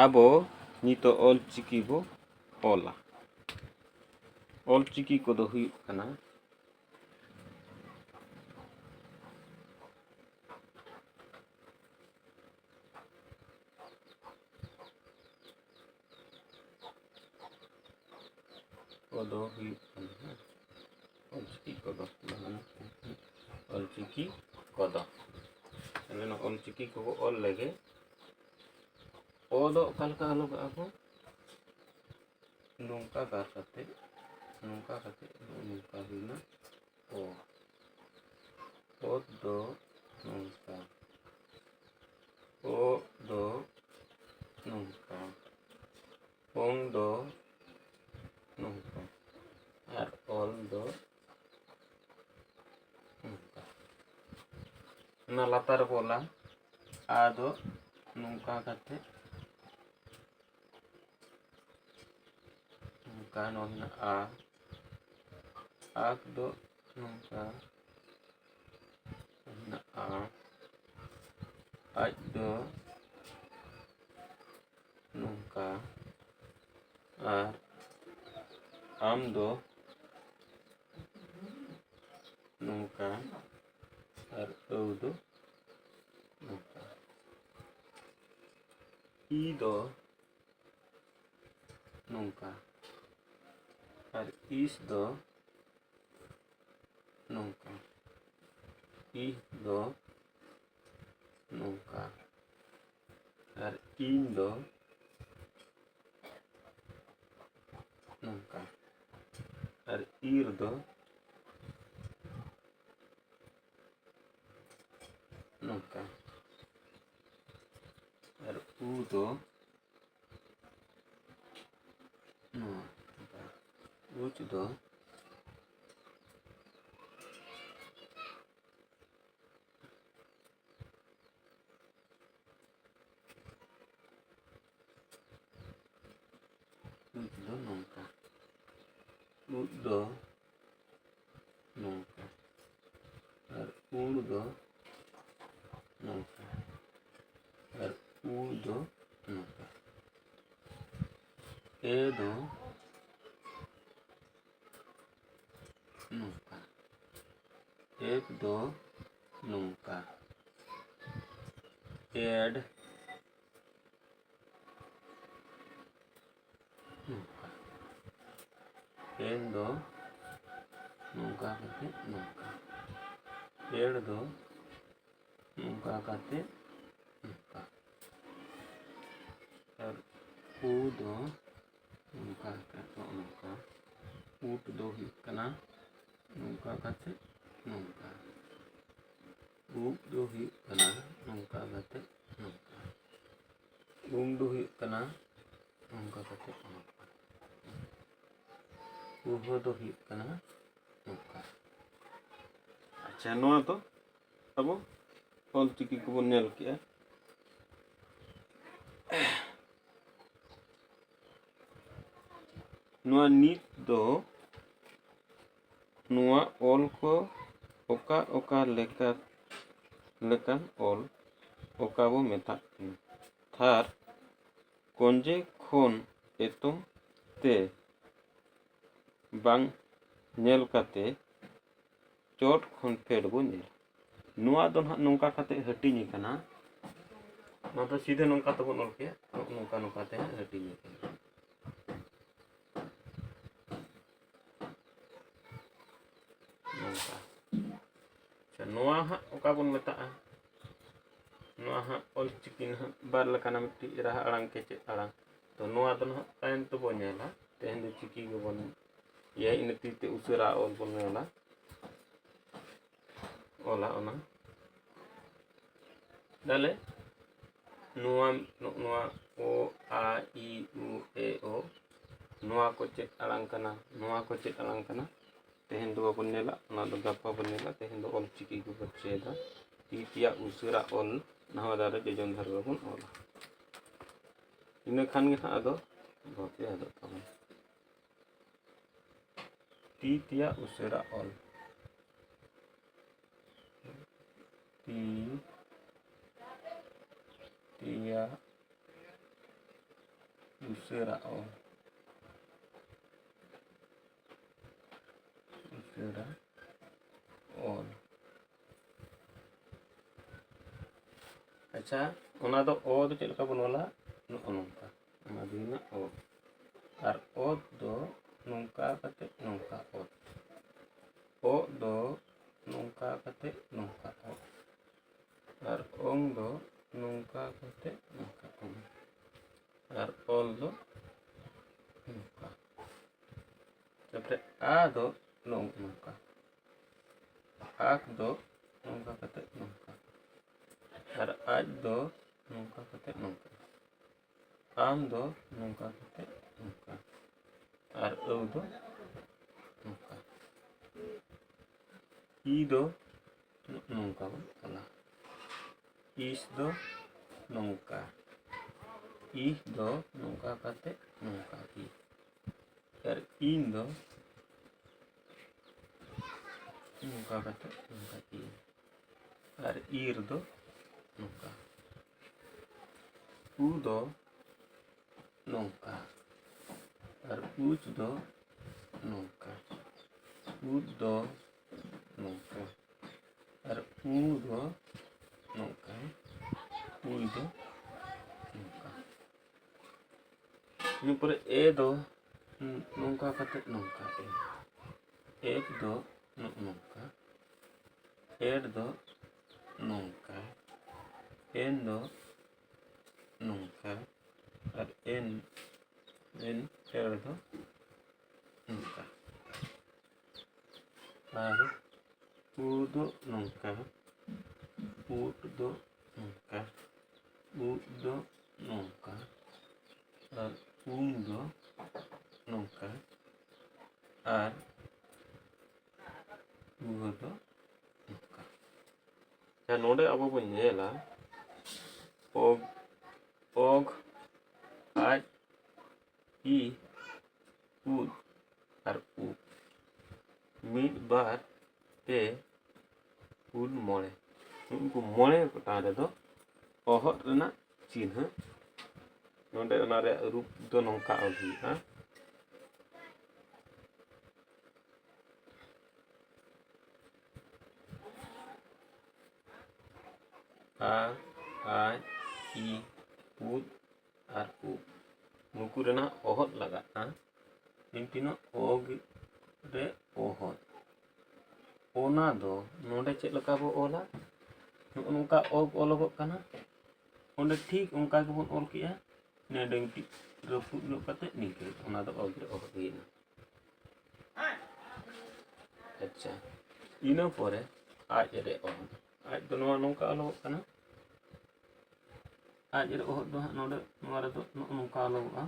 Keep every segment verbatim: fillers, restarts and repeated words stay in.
ᱟᱵᱚ ᱱᱤᱛᱚᱜ ᱚᱞ ᱪᱤᱠᱤ ᱵᱚ ᱚᱞᱟ᱾ ᱚᱞ ᱪᱤᱠᱤ ᱠᱚᱫᱚ ᱦᱩᱭᱩᱜ ᱠᱟᱱᱟ, ᱠᱚᱫᱚ ᱦᱩᱭᱩᱜ ᱠᱟᱱᱟ, ᱦᱮᱸ, ᱚᱞ ᱪᱤᱠᱤ ᱠᱚᱫᱚ, ᱚᱞ ᱪᱤᱠᱤ ᱠᱚᱫᱚ᱾ ᱛᱟᱦᱞᱮ ᱱᱚᱣᱟ ᱚᱞ ᱪᱤᱠᱤ ᱠᱚᱵᱚ ᱚᱞ ᱞᱮᱜᱮ᱾ ᱚ ᱫᱚ ᱚᱠᱟ ᱞᱮᱠᱟ ᱚᱞᱚᱜᱚᱜᱼᱟ ᱵᱚ? ᱱᱚᱝᱠᱟ ᱜᱟᱨ ᱠᱟᱛᱮ, ᱱᱚᱝᱠᱟ ᱠᱟᱛᱮ, ᱱᱚᱜᱼᱚ ᱱᱚᱝᱠᱟ ᱦᱩᱭᱱᱟ ᱚ᱾ ᱚ ᱫᱚ ᱱᱚᱝᱠᱟ, ᱚ ᱫᱚ ᱱᱚᱝᱠᱟ, ᱚᱝ ᱫᱚ ᱱᱚᱝᱠᱟ, ᱟᱨ ᱚᱞ ᱫᱚ ᱱᱚᱝᱠᱟ᱾ ᱚᱱᱟ ᱞᱟᱛᱟᱨ ᱨᱮᱵᱚ ᱚᱞᱟ, ᱟ ᱫᱚ ᱱᱚᱝᱠᱟ ᱠᱟᱛᱮ, ᱱᱚᱝᱠᱟ ᱱᱚᱣᱟ ᱢᱮᱱᱟᱜᱼᱟ, ᱟᱠ ᱫᱚ ᱱᱚᱝᱠᱟ ᱢᱮᱱᱟᱜᱼᱟ, ᱟᱡ ᱫᱚ ᱱᱚᱝᱠᱟ, ᱟᱨ ᱟᱢ ᱫᱚ ᱱᱚᱝᱠᱟ, ᱟᱨ ᱟᱹᱣ ᱫᱚ ᱱᱚᱝᱠᱟ᱾ ᱤ ᱫᱚ ᱱᱚᱝᱠᱟ, ᱟᱨ ᱤᱥ ᱫᱚ ᱱᱚᱝᱠᱟ, ᱤᱦ ᱫᱚ ᱱᱚᱝᱠᱟ, ᱟᱨ ᱤᱧ ᱫᱚ ᱱᱚᱝᱠᱟ, ᱟᱨ ᱤᱨ ᱫᱚ ᱱᱚᱝᱠᱟ, ᱟᱨ ᱩ ᱫᱚ ᱱᱚᱣᱟ, ᱩᱪ ᱫᱚ ᱩᱪ ᱫᱚ ᱱᱚᱝᱠᱟ, ᱩᱫ ᱫᱚ ᱱᱚᱝᱠᱟ, ᱟᱨ ᱩᱲ ᱫᱚ ᱱᱚᱝᱠᱟ, ᱟᱨ ᱩ ᱫᱚ ᱱᱚᱝᱠᱟ᱾ ᱮ ᱫᱚ ᱱᱚᱝᱠᱟ, ᱮᱯ ᱫᱚ ᱱᱚᱝᱠᱟ, ᱮᱰ ᱱᱚᱝᱠᱟ, ᱮᱱ ᱫᱚ ᱱᱚᱝᱠᱟ ᱠᱟᱛᱮ ᱱᱚᱝᱠᱟ, ᱮᱰ ᱫᱚ ᱱᱚᱝᱠᱟ ᱠᱟᱛᱮ ᱱᱚᱝᱠᱟ, ᱟᱨ ᱩ ᱫᱚ ᱱᱚᱝᱠᱟ ᱠᱟᱛᱮ ᱱᱚᱜᱼᱚ ᱱᱚᱝᱠᱟ, ᱩᱴ ᱫᱚ ᱦᱩᱭᱩᱜ ᱠᱟᱱᱟ ᱱᱚᱝᱠᱟ ᱠᱟᱛᱮ ᱱᱚᱝᱠᱟ, ᱩᱵ ᱫᱚ ᱦᱩᱭᱩᱜ ᱠᱟᱱᱟ ᱱᱚᱝᱠᱟ ᱠᱟᱛᱮ ᱱᱚᱝᱠᱟ, ᱩᱢ ᱫᱚ ᱦᱩᱭᱩᱜ ᱠᱟᱱᱟ ᱱᱚᱝᱠᱟ ᱠᱟᱛᱮ ᱱᱚᱝᱠᱟ, ᱩᱦᱟᱹ ᱫᱚ ᱦᱩᱭᱩᱜ ᱠᱟᱱᱟ ᱱᱚᱝᱠᱟ᱾ ᱟᱪᱪᱷᱟ, ᱱᱚᱣᱟ ᱫᱚ ᱟᱵᱚ ᱚᱞ ᱪᱤᱠᱤ ᱠᱚᱵᱚᱱ ᱧᱮᱞ ᱠᱮᱜᱼᱟ᱾ ᱱᱚᱣᱟ ᱱᱤᱛ ᱫᱚ ᱱᱚᱣᱟ ᱚᱞ ᱠᱚ ᱚᱠᱟ ᱚᱠᱟ ᱞᱮᱠᱟ, ᱞᱮᱠᱟᱱ ᱚᱞ ᱚᱠᱟ ᱵᱚ ᱢᱮᱛᱟᱜ ᱠᱟᱱᱟ? ᱛᱷᱟᱨ ᱠᱚᱧᱡᱮ ᱠᱷᱚᱱ ᱮᱛᱚᱢ ᱛᱮ ᱵᱟᱝ ᱧᱮᱞ ᱠᱟᱛᱮ ᱪᱚᱴ ᱠᱷᱚᱱ ᱯᱷᱮᱰ ᱵᱚ ᱧᱮᱞᱟ᱾ ᱱᱚᱣᱟ ᱫᱚ ᱱᱟᱦᱟᱜ ᱱᱚᱝᱠᱟ ᱠᱟᱛᱮ ᱦᱟᱹᱴᱤᱧ ᱟᱠᱟᱱᱟ᱾ ᱱᱚᱣᱟ ᱫᱚ ᱥᱤᱫᱷᱟᱹ ᱱᱚᱝᱠᱟ ᱛᱮᱵᱚᱱ ᱚᱞ ᱠᱮᱭᱟ, ᱱᱚᱜᱼᱚ ᱱᱚᱝᱠᱟ, ᱱᱚᱝᱠᱟ ᱛᱮ ᱦᱟᱸᱜ ᱦᱟᱹᱴᱤᱧ ᱟᱠᱟᱱᱟ᱾ ᱱᱚᱝᱠᱟ᱾ ᱟᱪᱪᱷᱟ, ᱱᱚᱣᱟ ᱦᱟᱸᱜ ᱚᱠᱟ ᱵᱚᱱ ᱢᱮᱛᱟᱜᱼᱟ? ᱱᱚᱣᱟ ᱦᱟᱸᱜ ᱚᱞ ᱪᱤᱠᱤ ᱱᱟᱦᱟᱜ ᱵᱟᱨ ᱞᱮᱠᱟᱱᱟ, ᱢᱤᱫᱴᱤᱡ ᱨᱟᱦᱟ ᱟᱲᱟᱝ, ᱠᱮᱪᱮᱫ ᱟᱲᱟᱝ᱾ ᱛᱚ ᱱᱚᱣᱟ ᱫᱚ ᱱᱟᱦᱟᱜ ᱛᱟᱭᱚᱢ ᱛᱮᱵᱚᱱ ᱧᱮᱞᱟ᱾ ᱛᱮᱦᱮᱧ ᱫᱚ ᱪᱤᱠᱤ ᱜᱮᱵᱚᱱ ᱤᱭᱟᱹ, ᱤᱱᱟᱹ ᱛᱤ ᱛᱮ ᱩᱥᱟᱹᱨᱟ ᱚᱞ ᱵᱚᱱ ᱧᱮᱞᱟ᱾ ᱚᱞᱟ ᱚᱱᱟ᱾ ᱛᱟᱦᱞᱮ ᱱᱚᱣᱟ, ᱱᱚᱜᱼᱚ ᱱᱚᱣᱟ ᱚ, ᱟ, ᱤ, ᱩ, ᱮ, ᱳ, ᱱᱚᱣᱟ ᱠᱚ ᱪᱮᱫ ᱟᱲᱟᱝ ᱠᱟᱱᱟ, ᱱᱚᱣᱟ ᱠᱚ ᱪᱮᱫ ᱟᱲᱟᱝ ᱠᱟᱱᱟ, ᱛᱮᱦᱮᱧ ᱫᱚ ᱵᱟᱵᱚᱱ ᱧᱮᱞᱟ, ᱚᱱᱟ ᱫᱚ ᱜᱟᱯᱟ ᱵᱚᱱ ᱧᱮᱞᱟ᱾ ᱛᱮᱦᱮᱧ ᱫᱚ ᱚᱞ ᱪᱤᱠᱤ ᱜᱮᱵᱚᱱ ᱪᱮᱫᱟ, ᱛᱤ ᱛᱮᱭᱟᱜ ᱩᱥᱟᱹᱨᱟ ᱚᱞ, ᱱᱟᱣᱟ ᱫᱟᱨᱮ ᱡᱚᱡᱚᱢ ᱫᱷᱟᱨᱮ ᱨᱮᱵᱚᱱ ᱚᱞᱟ᱾ ᱤᱱᱟᱹ ᱠᱷᱟᱱ ᱜᱮ ᱱᱟᱦᱟᱜ ᱟᱫᱚ ᱵᱷᱚᱨᱛᱤ ᱟᱫᱚᱜ ᱛᱟᱵᱚᱱᱟ᱾ ᱛᱤ ᱛᱮᱭᱟᱜ ᱩᱥᱟᱹᱨᱟ ᱚᱞ᱾ ᱛᱤ ᱛᱮᱭᱟᱜ ᱩᱥᱟᱹᱨᱟ ᱚᱞ᱾ ᱟᱹᱲᱟ ᱚᱞ᱾ ᱟᱪᱪᱷᱟ, ᱚᱱᱟ ᱫᱚ ᱚ ᱫᱚ ᱪᱮᱫ ᱞᱮᱠᱟ ᱵᱚᱱ ᱚᱞᱟ? ᱱᱚᱜᱼᱚ ᱱᱚᱝᱠᱟ, ᱚᱱᱟ ᱫᱚ ᱦᱩᱭᱱᱟ ᱚ᱾ ᱟᱨ ᱚᱛ ᱫᱚ ᱱᱚᱝᱠᱟ ᱠᱟᱛᱮ ᱱᱚᱝᱠᱟ ᱚᱛ, ᱚᱜ ᱫᱚ ᱱᱚᱝᱠᱟ ᱠᱟᱛᱮ ᱱᱚᱝᱠᱟ ᱚᱜ, ᱟᱨ ᱚᱝ ᱫᱚ ᱱᱚᱝᱠᱟ ᱠᱟᱛᱮ ᱱᱚᱝᱠᱟ ᱚᱝ, ᱟᱨ ᱚᱞ ᱫᱚ ᱱᱚᱝᱠᱟ᱾ ᱛᱟᱨᱯᱚᱨᱮ ᱟ ᱫᱚ ᱱᱚᱝ-, ᱱᱚᱝᱠᱟ, ᱟᱠ ᱫᱚ ᱱᱚᱝᱠᱟ ᱠᱟᱛᱮ ᱱᱚᱝᱠᱟ, ᱟᱨ ᱟᱡ ᱫᱚ ᱱᱚᱝᱠᱟ ᱠᱟᱛᱮ ᱱᱚᱝᱠᱟ, ᱟᱢ ᱫᱚ ᱱᱚᱝᱠᱟ ᱠᱟᱛᱮ ᱱᱚᱝᱠᱟ, ᱟᱨ ᱟᱹᱣ ᱫᱚ ᱱᱚᱝᱠᱟ᱾ ᱤ ᱫᱚ ᱱᱚᱝᱠᱟ ᱵᱚᱱ ᱚᱞᱟ, ᱤᱥ ᱫᱚ ᱱᱚᱝᱠᱟ, ᱤᱦ ᱫᱚ ᱱᱚᱝᱠᱟ ᱠᱟᱛᱮ ᱱᱚᱝᱠᱟ ᱤ, ᱟᱨ ᱤᱧ ᱫᱚ ᱱᱚᱝᱠᱟ ᱠᱟᱛᱮ ᱱᱚᱝᱠᱟ ᱤᱧ, ᱟᱨ ᱤᱨ ᱫᱚ ᱱᱚᱝᱠᱟ, ᱩ ᱫᱚ ᱱᱚᱝᱠᱟ, ᱟᱨ ᱩᱪ ᱫᱚ ᱱᱚᱝᱠᱟ, ᱩᱫ ᱫᱚ ᱱᱚᱝᱠᱟ, ᱟᱨ ᱩ ᱫᱚ ᱱᱚᱝᱠᱟ, ᱩᱭ ᱫᱚ ᱱᱚᱝᱠᱟ᱾ ᱤᱱᱟᱹ ᱯᱚᱨᱮ ᱮ ᱫᱚ ᱱᱚᱝᱠᱟ ᱠᱟᱛᱮ ᱱᱚᱝᱠᱟ ᱮ, ᱮᱯ ᱫᱚ ᱱᱚᱜᱼᱚ ᱱᱚᱝᱠᱟ, ᱮᱰ ᱫᱚ ᱱᱚᱝᱠᱟ, ᱮᱱ ᱫᱚ ᱱᱚᱝᱠᱟ, ᱟᱨ ᱮᱱ, ᱮᱱ ᱮᱲ ᱫᱚ ᱱᱚᱝᱠᱟ᱾ ᱟᱨ ᱩ ᱫᱚ ᱱᱚᱝᱠᱟ, ᱩᱫ ᱫᱚ ᱱᱚᱝᱠᱟ, ᱩᱫ ᱫᱚ ᱱᱚᱝᱠᱟ, ᱟᱨ ᱩᱢ ᱫᱚ ᱱᱚᱝᱠᱟ, ᱟᱨ ᱩᱦᱟᱹ ᱫᱚ ᱱᱚᱝᱠᱟ᱾ ᱟᱪᱪᱷᱟ, ᱱᱚᱰᱮ ᱟᱵᱚ ᱵᱚᱱ ᱧᱮᱞᱟ ᱚᱜ, ᱚᱜ, ᱟᱡ, ᱤ, ᱩᱫ ᱟᱨ ᱩᱵ᱾ ᱢᱤᱫ, ᱵᱟᱨ, ᱯᱮ, ᱯᱩᱱ, ᱢᱚᱬᱮ᱾ ᱱᱩᱠᱩ ᱢᱚᱬᱮ ᱜᱚᱴᱟᱝ ᱨᱮᱫᱚ ᱚᱦᱚᱫ ᱨᱮᱱᱟᱜ ᱪᱤᱱᱦᱟᱹ᱾ ᱱᱚᱰᱮ ᱚᱱᱟ ᱨᱮᱭᱟᱜ ᱨᱩᱯ ᱫᱚ ᱱᱚᱝᱠᱟ ᱚᱞ ᱦᱩᱭᱩᱜᱼᱟ᱾ ᱟ, ᱟᱡ, ᱤ, ᱩᱫ ᱟᱨ ᱩᱵ᱾ ᱱᱩᱠᱩ ᱨᱮᱱᱟᱜ ᱚᱦᱚᱫ ᱞᱟᱜᱟᱜᱼᱟ᱾ ᱢᱤᱫᱴᱤᱱᱚᱜ ᱚᱜ ᱨᱮ ᱚᱦᱚᱫ᱾ ᱚᱱᱟ ᱫᱚ ᱱᱚᱰᱮ ᱪᱮᱫ ᱞᱮᱠᱟ ᱵᱚ ᱚᱞᱟ? ᱱᱚᱜᱼᱚ ᱱᱚᱝᱠᱟ ᱚᱜ ᱚᱞᱚᱜᱚᱜ ᱠᱟᱱᱟ᱾ ᱚᱸᱰᱮ ᱴᱷᱤᱠ ᱚᱱᱠᱟ ᱜᱮᱵᱚᱱ ᱚᱞ ᱠᱮᱜᱼᱟ᱾ ᱱᱚᱰᱮ ᱢᱤᱫᱴᱤᱡ ᱨᱟᱹᱯᱩᱫ ᱧᱚᱜ ᱠᱟᱛᱮ ᱱᱤᱝᱠᱟᱹ, ᱚᱱᱟ ᱫᱚ ᱚᱜ ᱨᱮ ᱚᱦᱚᱫ ᱦᱩᱭᱱᱟ᱾ ᱟᱪᱪᱷᱟ, ᱤᱱᱟᱹ ᱯᱚᱨᱮ ᱟᱡ ᱨᱮ ᱚᱦᱚᱫ᱾ ᱟᱡ ᱫᱚ ᱱᱚᱣᱟ ᱱᱚᱝᱠᱟ ᱚᱞᱚᱜᱚᱜ ᱠᱟᱱᱟ᱾ ᱟᱡ ᱨᱮ ᱚᱦᱚᱫ ᱫᱚ ᱦᱟᱸᱜ ᱱᱚᱰᱮ, ᱱᱚᱣᱟ ᱨᱮᱫᱚ ᱱᱚᱜᱼᱚ ᱱᱚᱝᱠᱟ ᱚᱞᱚᱜᱚᱜᱼᱟ᱾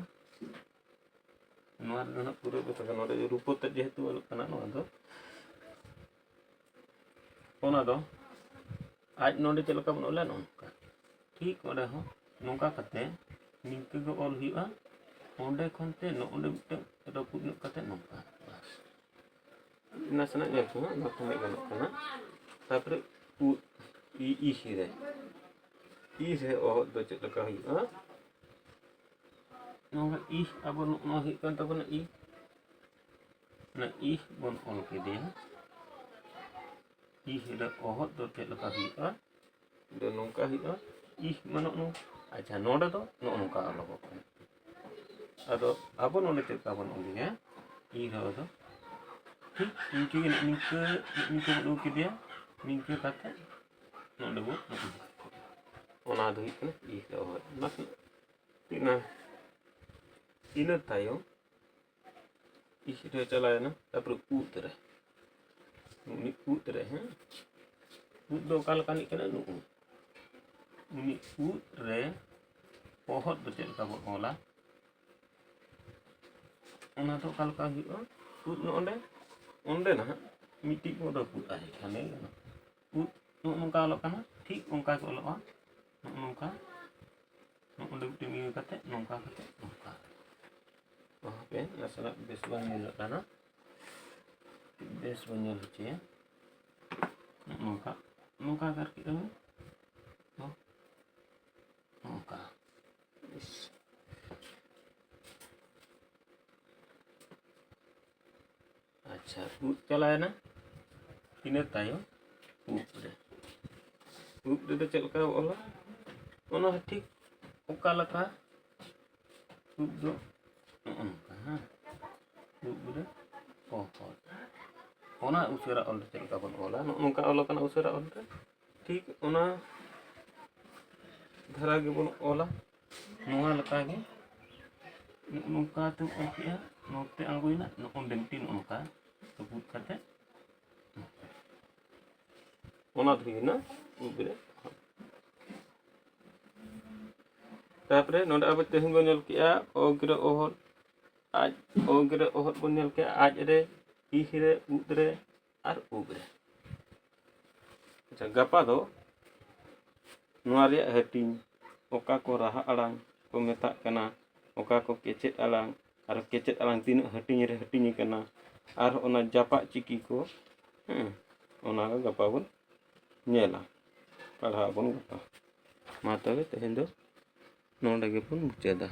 ᱱᱚᱣᱟ ᱨᱮᱫᱚ ᱦᱟᱸᱜ ᱯᱩᱨᱟᱹ ᱠᱟᱛᱷᱟ ᱱᱚᱰᱮ ᱨᱩᱯᱚ ᱛᱮᱫ ᱡᱮᱦᱮᱛᱩ ᱚᱞᱚᱜ ᱠᱟᱱᱟ, ᱱᱚᱣᱟ ᱫᱚ, ᱚᱱᱟ ᱫᱚ ᱟᱡ ᱱᱚᱰᱮ ᱪᱮᱫ ᱞᱮᱠᱟ ᱵᱚᱱ ᱚᱞᱟ, ᱱᱚᱝᱠᱟ᱾ ᱴᱷᱤᱠ ᱚᱸᱰᱮ ᱦᱚᱸ ᱱᱚᱝᱠᱟ ᱠᱟᱛᱮ ᱱᱤᱝᱠᱟᱹ ᱜᱮ ᱚᱞ ᱦᱩᱭᱩᱜᱼᱟ᱾ ᱚᱸᱰᱮ ᱠᱷᱚᱱ ᱛᱮ ᱱᱚᱜᱼᱚᱸᱰᱮ ᱢᱤᱫᱴᱟᱝ ᱨᱟᱹᱯᱩᱫ ᱧᱚᱜ ᱠᱟᱛᱮ ᱱᱚᱝᱠᱟ᱾ ᱵᱟᱥ᱾ ᱱᱟᱥᱮᱱᱟᱜ ᱧᱮᱞ ᱠᱚᱢᱟ, ᱱᱚᱛᱮ ᱦᱚᱸ ᱜᱟᱱᱚᱜ ᱠᱟᱱᱟ᱾ ᱛᱟᱨᱯᱚᱨᱮ ᱩ, ᱤ, ᱤ ᱨᱮ᱾ ᱤ ᱨᱮ ᱚᱦᱚᱫ ᱫᱚ ᱪᱮᱫ ᱞᱮᱠᱟ ᱦᱩᱭᱩᱜᱼᱟ? ᱱᱚᱣᱟ ᱤ ᱟᱵᱚ ᱱᱚᱜᱼᱚ ᱱᱚᱣᱟ ᱦᱩᱭᱩᱜ ᱠᱟᱱ ᱛᱟᱵᱚᱱᱟ ᱤ᱾ ᱚᱱᱟ ᱤ ᱵᱚᱱ ᱚᱞ ᱠᱮᱫᱮᱭᱟ᱾ ᱤ ᱨᱮ ᱚᱦᱚᱫ ᱫᱚ ᱪᱮᱫ ᱞᱮᱠᱟ ᱦᱩᱭᱩᱜᱼᱟ? ᱫᱚ ᱱᱚᱝᱠᱟ ᱦᱩᱭᱩᱜᱼᱟ, ᱤ ᱢᱟᱱᱮ ᱱᱚ-, ᱟᱪᱪᱷᱟ, ᱱᱚᱰᱮ ᱫᱚ ᱱᱚᱜᱼᱚ ᱱᱚᱝᱠᱟ ᱚᱞᱚᱜᱚᱜ ᱠᱟᱱᱟ᱾ ᱟᱫᱚ ᱟᱵᱚ ᱱᱚᱰᱮ ᱪᱮᱫ ᱞᱮᱠᱟ ᱵᱚᱱ ᱚᱞᱮᱜᱼᱟ? ᱤ ᱨᱮ ᱫᱚ ᱴᱷᱤᱠ ᱱᱤᱝᱠᱟᱹ ᱜᱮ, ᱱᱤᱝᱠᱟᱹ, ᱱᱤᱝᱠᱟᱹ ᱵᱚᱱ ᱚᱞ ᱠᱮᱫᱮᱭᱟ, ᱱᱤᱝᱠᱟᱹ ᱠᱟᱛᱮ ᱱᱚᱰᱮ ᱵᱚᱱ ᱚᱞᱟ᱾ ᱚᱱᱟ ᱫᱚ ᱦᱩᱭᱩᱜ ᱠᱟᱱᱟ ᱤ ᱨᱮ ᱚᱦᱚᱫ᱾ ᱚᱱᱟ ᱠᱷᱚᱱ ᱤᱱᱟᱹ, ᱤᱱᱟᱹ ᱛᱟᱭᱚᱢ ᱤ ᱨᱮ ᱪᱟᱞᱟᱣᱮᱱᱟ, ᱛᱟᱨᱯᱚᱨᱮ ᱩᱫ ᱨᱮ᱾ ᱩᱱᱤ ᱩᱫ ᱨᱮ, ᱦᱮᱸ, ᱩᱫ ᱫᱚ ᱚᱠᱟ ᱞᱮᱠᱟᱱᱤᱡ ᱠᱟᱱᱟ? ᱱᱩᱜᱼᱩ᱾ ᱩᱱᱤ ᱩᱫ ᱨᱮ ᱚᱦᱚᱫ ᱫᱚ ᱪᱮᱫ ᱞᱮᱠᱟ ᱵᱚᱱ ᱚᱞᱟ? ᱚᱱᱟ ᱫᱚ ᱚᱠᱟ ᱞᱮᱠᱟ ᱦᱩᱭᱩᱜᱼᱟ? ᱩᱫ ᱱᱚᱜᱼᱚᱸᱰᱮ, ᱚᱸᱰᱮ ᱱᱟᱦᱟᱜ ᱢᱤᱫᱴᱤᱡ ᱵᱚᱱ ᱨᱟᱹᱯᱩᱫ ᱟᱭ ᱠᱷᱟᱱ ᱜᱮ ᱜᱟᱱᱚᱜᱼᱟ᱾ ᱩᱫ ᱱᱚᱜᱼᱚ ᱱᱚᱝᱠᱟ ᱚᱞᱚᱜ ᱠᱟᱱᱟ, ᱴᱷᱤᱠ ᱚᱱᱠᱟ ᱜᱮ ᱚᱞᱚᱜᱼᱟ᱾ ᱱᱚᱜᱼᱚ ᱱᱚᱝᱠᱟ, ᱱᱚᱜᱼᱚᱸᱰᱮ ᱢᱤᱫᱴᱮᱱ ᱤᱭᱟᱹ ᱠᱟᱛᱮ, ᱱᱚᱝᱠᱟ ᱠᱟᱛᱮ, ᱱᱚᱝᱠᱟ᱾ ᱦᱟᱯᱮ, ᱱᱟᱥᱮᱱᱟᱜ ᱵᱮᱥ ᱵᱟᱝ ᱧᱮᱞᱚᱜ ᱠᱟᱱᱟ, ᱵᱮᱥ ᱵᱚᱱ ᱧᱮᱞ ᱦᱚᱪᱚᱭᱟ᱾ ᱱᱚᱜᱼᱚ ᱱᱚᱝᱠᱟ, ᱱᱚᱝᱠᱟ ᱜᱮ ᱟᱨᱠᱤ ᱟᱹᱞᱤᱧ ᱫᱚ ᱱᱚᱝᱠᱟ᱾ ᱤᱥ᱾ ᱟᱪᱪᱷᱟ, ᱩᱫ ᱪᱟᱞᱟᱣᱮᱱᱟ, ᱤᱱᱟᱹ ᱛᱟᱭᱚᱢ ᱩᱵ ᱨᱮ᱾ ᱩᱵ ᱨᱮᱫᱚ ᱪᱮᱫ ᱞᱮᱠᱟ ᱵᱚ ᱚᱞᱟ? ᱚᱱᱟ ᱦᱚᱸ ᱴᱷᱤᱠ ᱚᱠᱟ ᱞᱮᱠᱟ ᱩᱵ ᱫᱚ ᱱᱚᱜᱼᱚ ᱱᱚᱝᱠᱟ, ᱦᱮᱸ, ᱩᱵ ᱨᱮ ᱚᱦᱚᱫ᱾ ᱚᱱᱟ ᱩᱥᱟᱹᱨᱟ ᱚᱞ ᱨᱮ ᱪᱮᱫ ᱞᱮᱠᱟ ᱵᱚᱱ ᱚᱞᱟ? ᱱᱚᱜᱼᱚ ᱱᱚᱝᱠᱟ ᱚᱞ ᱟᱠᱟᱱᱟ ᱩᱥᱟᱹᱨᱟ ᱚᱞ ᱨᱮ, ᱴᱷᱤᱠ ᱚᱱᱟ ᱫᱷᱟᱨᱟ ᱜᱮᱵᱚᱱ ᱚᱞᱟ᱾ ᱱᱚᱣᱟ ᱞᱮᱠᱟ ᱜᱮ ᱱᱚᱜᱼᱚ ᱱᱚᱝᱠᱟ ᱛᱮᱢ ᱚᱞ ᱠᱮᱜᱼᱟ, ᱱᱚᱛᱮ ᱟᱬᱜᱚᱭᱮᱱᱟ, ᱱᱚᱜᱼᱚ ᱱᱚᱰᱮ ᱢᱤᱫᱴᱤᱡ ᱱᱚᱜᱼᱚ ᱱᱚᱝᱠᱟ ᱛᱩᱯᱩᱫ ᱠᱟᱛᱮ ᱚᱱᱟ ᱫᱚ ᱦᱩᱭᱱᱟ ᱩᱵ ᱨᱮ᱾ ᱛᱟᱨᱯᱚᱨᱮ ᱱᱚᱰᱮ ᱟᱵᱚ ᱛᱮᱦᱮᱧ ᱵᱚᱱ ᱧᱮᱞ ᱠᱮᱜᱼᱟ ᱚᱜᱽ ᱨᱮ ᱚᱦᱚᱫ, ᱟᱡ, ᱚᱜᱽ ᱨᱮ ᱚᱦᱚᱫ ᱵᱚᱱ ᱧᱮᱞ ᱠᱮᱜᱼᱟ, ᱟᱡ ᱨᱮ, ᱤᱦ ᱨᱮ, ᱩᱫ ᱨᱮ ᱟᱨ ᱩᱵ ᱨᱮ᱾ ᱟᱪᱪᱷᱟ, ᱜᱟᱯᱟ ᱫᱚ ᱱᱚᱣᱟ ᱨᱮᱭᱟᱜ ᱦᱟᱹᱴᱤᱧ, ᱚᱠᱟ ᱠᱚ ᱨᱟᱦᱟ ᱟᱲᱟᱝ ᱠᱚ ᱢᱮᱛᱟᱜ ᱠᱟᱱᱟ, ᱚᱠᱟ ᱠᱚ ᱠᱮᱪᱮᱫ ᱟᱲᱟᱝ, ᱟᱨ ᱠᱮᱪᱮᱫ ᱟᱲᱟᱝ ᱛᱤᱱᱟᱹᱜ ᱦᱟᱹᱴᱤᱧ ᱨᱮ ᱦᱟᱹᱴᱤᱧ ᱟᱠᱟᱱᱟ, ᱟᱨ ᱚᱱᱟ ᱡᱟᱯᱟᱜ ᱪᱤᱠᱤ ᱠᱚ, ᱦᱮᱸ, ᱚᱱᱟ ᱠᱚ ᱜᱟᱯᱟ ᱵᱚᱱ ᱧᱮᱞᱟ, ᱯᱟᱲᱦᱟᱜ ᱟᱵᱚᱱ ᱜᱟᱯᱟ᱾ ᱢᱟ ᱛᱚᱵᱮ ᱛᱮᱦᱮᱧ ᱫᱚ ᱱᱚᱰᱮ ᱜᱮᱵᱚᱱ ᱢᱩᱪᱟᱹᱫᱟ᱾